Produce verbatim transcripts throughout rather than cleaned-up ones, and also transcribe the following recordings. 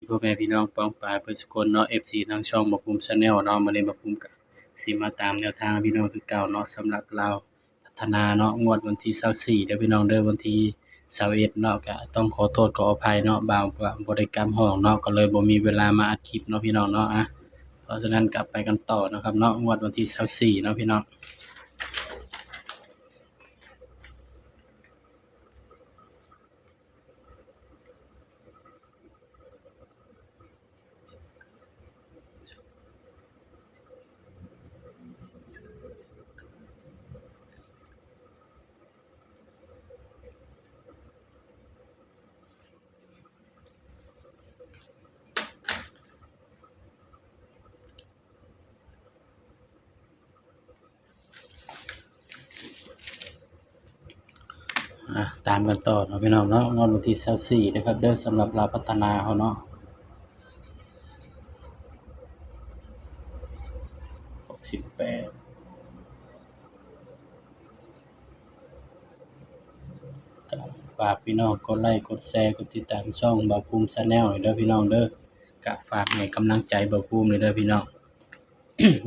พ่อแม่พี่น้องป้องปายเพื่อนสุคนเนาะ เอฟซี ทางช่องบ่าวภูมิ Channel เนาะ มื้อนี้บ่าวภูมิก็สิมาตามแนวทางพี่น้องคือเก่าเนาะ สำหรับลาวพัฒนาเนาะ งวดวันที่ซาวสี่เด้อพี่น้องเด้อ วันที่ซาวเอ็ดเนาะ ก็ต้องขอโทษขออภัยเนาะ บ่าวก็บ่ได้กลับห้องเนาะ ก็เลยบ่มีเวลามาอัดคลิปเนาะพี่น้องเนาะ อ่ะ เพราะฉะนั้นกลับไปกันต่อนะครับเนาะ งวดวันที่ซาวสี่เนาะพี่น้อง อ่ะ ตามกันต่อเนาะพี่น้องเนาะ งวดวันที่ซาวสี่นะครับเด้อ สำหรับลาวพัฒนาเขาเนาะ หกสิบแปด ก็ฝากพี่น้องกดไลค์กดแชร์กดติดตามช่องบ่าวภูมิ Channel เด้อพี่น้องเด้อ ก็ฝากให้กำลังใจบ่าวภูมิเด้อพี่น้อง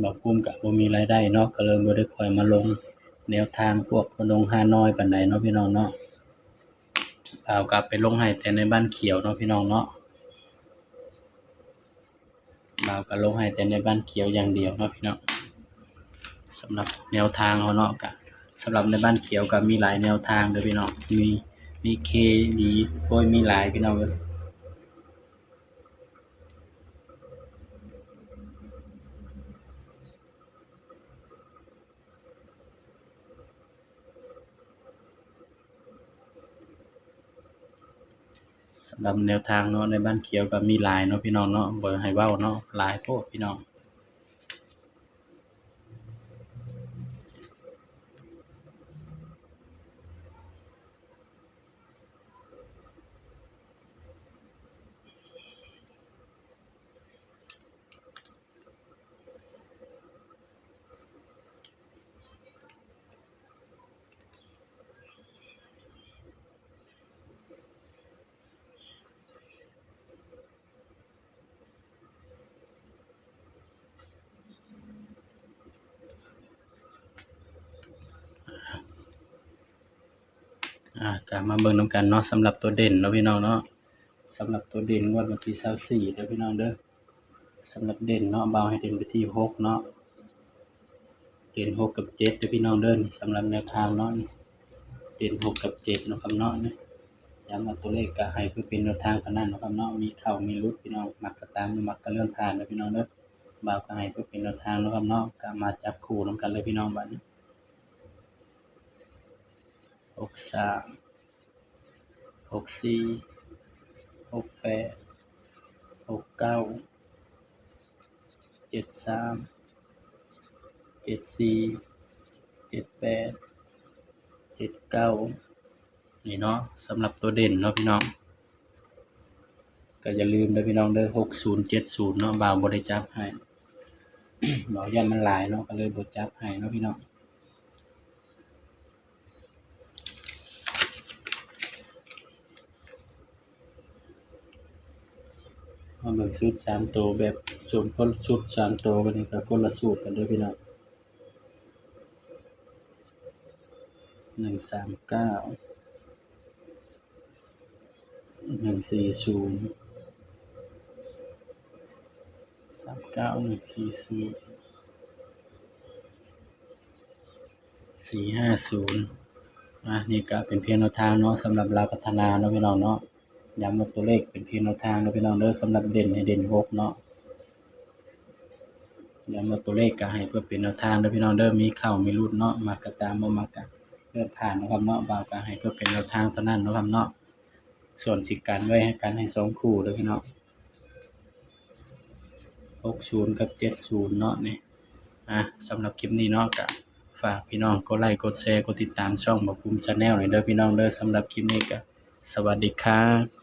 บ่าวภูมิก็บ่มีรายได้เนาะ ก็เลยบ่ได้ค่อยมาลงแนวทางพวกพนงฮานอยปานใดเนาะพี่น้องเนาะ บ่าวก็ไปลงให้แต่ในบ้านเขียวเนาะพี่น้องเนาะ บ่าวก็ลงให้แต่ในบ้านเขียวอย่างเดียวเนาะพี่น้อง สำหรับแนวทางเขาเนาะ ก็สำหรับในบ้านเขียวก็มีหลายแนวทางเด้อพี่น้อง มี มีเค มี โอ้ย มีหลายพี่น้องเอ้ย สำหรับแนวทางเนาะ ในบ้านเขียวก็มีหลายเนาะพี่น้องเนาะ บ่ให้เว้าเนาะ หลายโพดพี่น้อง อ่ะ ก็มาเบิ่งนำกันเนาะ สำหรับตัวเด่นเนาะพี่น้องเนาะ สำหรับตัวเด่นงวดวันที่ซาวสี่เด้อพี่น้องเด้อ สำหรับเด่นเนาะ บ่าวให้เด่นไปที่หกเนาะ เด่นหกกับเจ็ดเด้อพี่น้องเด้อ สำหรับแนวทางเนาะ เด่นหกกับเจ็ดเนาะครับเนาะ ย้ำว่าตัวเลขก็ให้เพื่อเป็นแนวทางเท่านั้นเนาะครับเนาะ มีเข้ามีหลุดพี่น้อง มักก็ตาม บ่มักก็เลื่อนผ่านเด้อพี่น้องเด้อ บ่าวก็ให้เพื่อเป็นแนวทางเนาะครับเนาะ ก็มาจับคู่นำกันเลยพี่น้องบัดนี้ หกสาม หกสี่ หกแปด หกเก้า เจ็ดสาม เจ็ดสี่ เจ็ดแปด เจ็ดเก้า นี่เนาะ สำหรับตัวเด่นเนาะพี่น้อง ก็อย่าลืมเด้อพี่น้องเด้อ หกศูนย์เจ็ดศูนย์เนาะ บ่าวบ่ได้จับให้ บ่าวย่านมันหลายเนาะ ก็เลยบ่จับให้เนาะพี่น้อง มาเบิ่งชุดสามตัวแบบ ส่วนคนชุดสามตัวกันนี่ก็คนละสูตรกันเด้อพี่น้อง หนึ่งสามเก้า หนึ่งสี่ศูนย์ สามเก้า หนึ่งสี่ศูนย์ สี่ห้าศูนย์ อ่ะ นี่ก็เป็นเพียงแนวทางเนาะ สำหรับลาวพัฒนาเนาะพี่น้องเนาะ ย้ำว่าตัวเลขเป็นเพียงแนวทางเนาะพี่น้องเด้อ สำหรับเด่นให้เด่นหกเนาะ ย้ำว่าตัวเลขก็ให้เพื่อเป็นแนวทางเด้อพี่น้องเด้อ มีเข้ามีหลุดเนาะ มักก็ตาม บ่มักก็เลื่อนผ่านเนาะครับเนาะ บ่าวก็ให้เพื่อเป็นแนวทางเท่านั้นเนาะครับเนาะ ส่วนสิกันไว้ให้กันให้สองคู่เด้อพี่น้อง หกศูนย์กับเจ็ดศูนย์เนาะนี่ อ่ะ สำหรับคลิปนี้เนาะ ก็ฝากพี่น้องกดไลค์กดแชร์กดติดตามช่องบ่าวภูมิ Channel หน่อยเด้อพี่น้องเด้อ สำหรับคลิปนี้ก็สวัสดีครับ